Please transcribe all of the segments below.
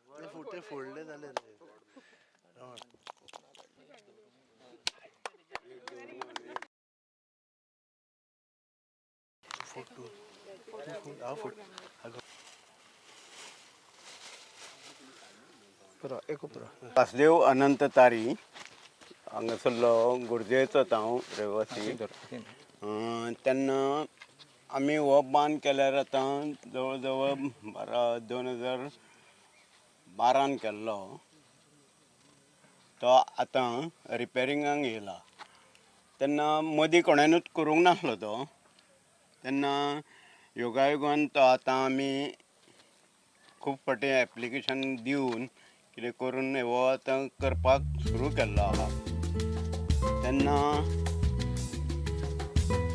ते फुटे फोडले जाले रे. फोटो हांव फोट. पुरो एक पुरो. वासदेव अनंत तारी, हांगासरलो गुरजेचोच हांव रहिवासी. तेन्ना आमी हो बांद केल्यार आतां जवळ जवळ 2012न केल्लो. तो आतां रिपेरिंगाक येयला. तेन्ना मदीं कोणेनूच करूंक नासलो तो. तेन्ना योगायोगान तो आतां आमी खूब फावटी एप्लिकेशन दिवन, कितें करून हो आतां करपाक सुरू केल्लो आहा. तेन्ना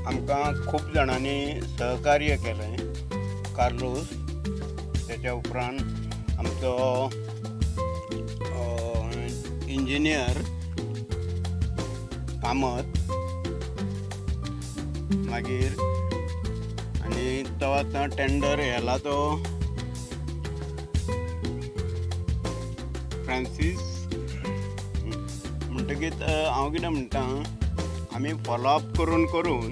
आमकां खूब जाणांनी सहकार्य केलें. कार्लोस, तेच्या उपरांत आमचो इंजिनियर कामत, मागीर आनी तो आतां टेंडर येला तो फ्रांसीस. म्हणटकीत हांव कितें म्हणटा, आमी फॉलोअप करून करून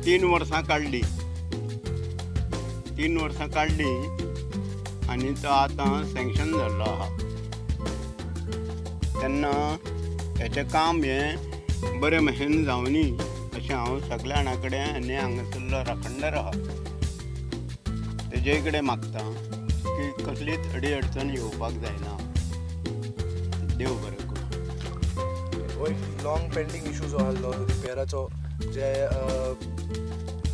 3 वर्सां काडलीं. 3 वर्सां काडलीं आनी तो आतां सँक्शन जाल्लो आहा. तेन्ना हेचें काम हें बरें भशेन जावनी अशें हांव सगल्या जाणां कडेन आनी हांगासरलो राखणदार आहा तेजे कडेन मागता की कसलीच अडी अडचण येवपाक जायना. देव बरें करूं. हो एक लाँग पेंडींग इशू जो आहलो रिपेराचो, जे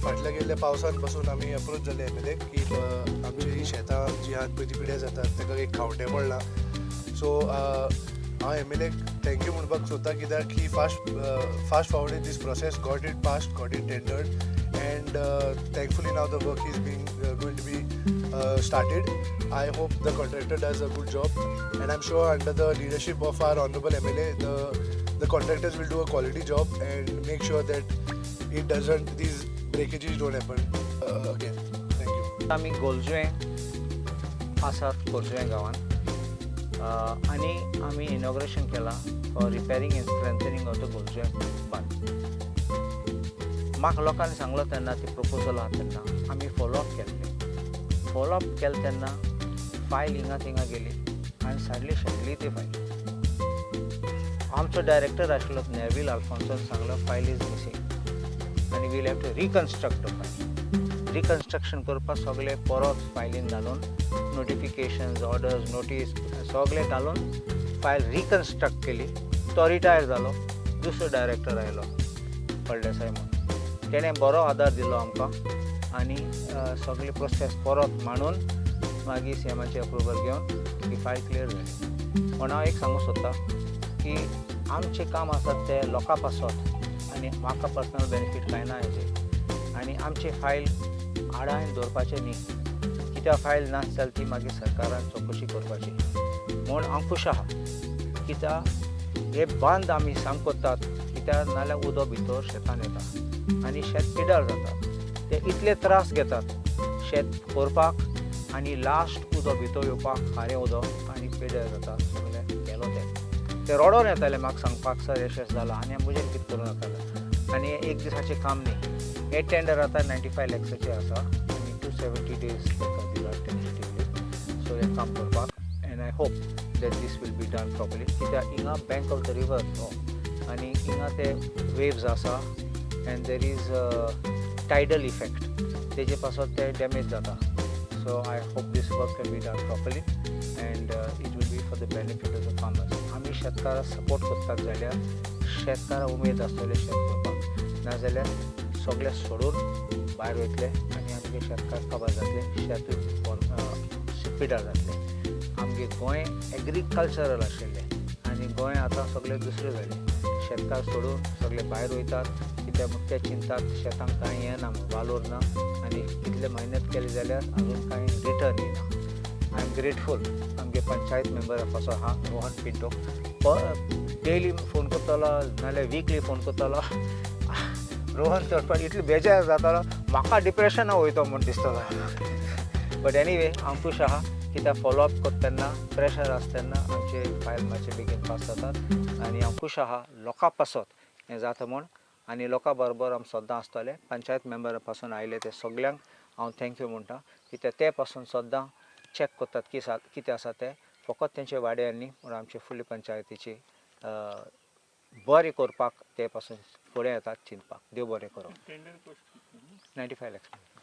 फाटल्या गेल्ल्या पावसान पासून आमी अप्रोच जाले एमएलए की आमची ही शेतां जी आहात पळय ती पिड्यार जातात, ताका एक खावटें पडलां. सो हांव एमएलए thank you म्हणपाक सोदता, कित्याक ही fast forwarded this process, got it passed, got it tendered, and thankfully now the work is being going to be started. I hope the contractor does a good job, and I'm sure under the leadership of our honorable MLA, the contractors will do a quality job and make sure that it doesn't these breakages don't happen again. Thank you. आमी गोलजुवें आसात, खोर्जुवें गांवांत, आनी आमी inauguration केलां for repairing and strengthening of the Goljuem बांद. म्हाका लोकांनी सांगलो तेन्ना ती प्रपोजल आहा तेन्ना आमी फॉलोअप केल्लें. फॉलोअप केलें तेन्ना फायल हिंगा थिंगा गेली आनी साडली शेणली ती फायल. आमचो डायरेक्टर आशिल्लो नेवील आल्फोन्सोन सांगलो, file is missing आनी we'll have to reconstruct the file. Reconstruction करपाक सगळे परत फायलीन घालून, नोटिफिकेशन्स, ऑर्डर्स, नोटीस सगळे घालून फायल रिकन्स्ट्रक्ट केली. तो रिटायर जालो, दुसरो डायरेक्टर आयलो फळदेसाय म्हणून. तेणें बरो आदार दिलो आमकां आनी सगळी प्रोसेस परत मांडून मागीर सीएमाचे अप्रुवल घेवन ही फायल क्लियर जाली. पूण हांव एक सांगूंक सोदतां की आमचें काम आसा तें लोकां पासत आनी म्हाका पर्सनल बेनिफीट कांय ना हेजें. आनी आमची फायल आडावन दवरपाचें न्ही, कित्याक फायल नाश जाली ती मागीर सरकारान चवकशी करपाची. म्हूण हांव खूश आहा, कित्याक हे बांद आमी सांग करतात, कित्याक नाल्यार उदक भितर शेतान येता आनी शेत पिड्यार जाता. ते इतले त्रास घेतात शेत करपाक आनी लास्ट उदक भितर येवपाक, खारें उदक, आनी पिड्यार जाता सगळें. गेलो तें ते रडोन येताले म्हाका सांगपाक, सर, अशें जालां आनी म्हजें कितें करूं जातालें. आनी एक दिसाचें काम न्ही हें. टेंडर आतां 95 लॅक्साचें आसा आनी 270 डेज ताका दिला टेंटेटिवली, सो हें काम करपाक. And I hope that this will be done properly, कित्याक हिंगा बँक ऑफ the river न्हू आनी हिंगा ते वेव्स आसा and there is tidal effect, तेजे पासत ते डॅमेज जाता. So I hope this work can be done properly and it will be for the benefit of the farmers. आमी शेतकाराक सपोर्ट करतात जाल्यार शेतकाराक उमेद आसतली शेत करपाक, नाजाल्यार सगळें सोडून भायर वयतले आनी आमगे शेतकार काबार जातले, शेतूय पिड्यार जातलें. आमगे गोंय एग्रीकल्चरल आशिल्लें आनी गोंय आतां सगळें दुसरें जालें. शेतकार सोडून सगळे भायर वयतात, कित्याक ते चिंतात शेतांक कांय येना म्हूण, वालोर ना आनी कितले मेहनत केली जाल्यार अजून कांय रिटर्न येना. I am grateful आमगे पंचायत मेंबर कसो आहा रोहन पिंटो, डेली फोन करतालो नाल्यार विकली फोन करतालो. रोहन चडपाक इतलो बेजार जातालो, म्हाका डिप्रेशना वयतो म्हूण दिसतालो. बट एनीवे, हांव खूश आहा. कित्याक फॉलोअप करता तेन्ना प्रेशर आसता तेन्ना आमचे फायल मातशे बेगीन पास जातात आनी हांव खूश आहा लोकां पासत हें जाता म्हूण आनी लोकां बरोबर आमी सद्दां आसतले. पंचायत मेंबरा पासून आयले ते सगल्यांक हांव thank you म्हणटा, कित्याक ते पासून सद्दां चॅक करतात की सा कितें आसा तें, फकत तेंचे वाड्यार न्ही पूण आमचे फुडले पंचायतीची बरें करपाक ते पासून फुडें येतात चिंतपाक. देव बरें करूं. 95 lakhs.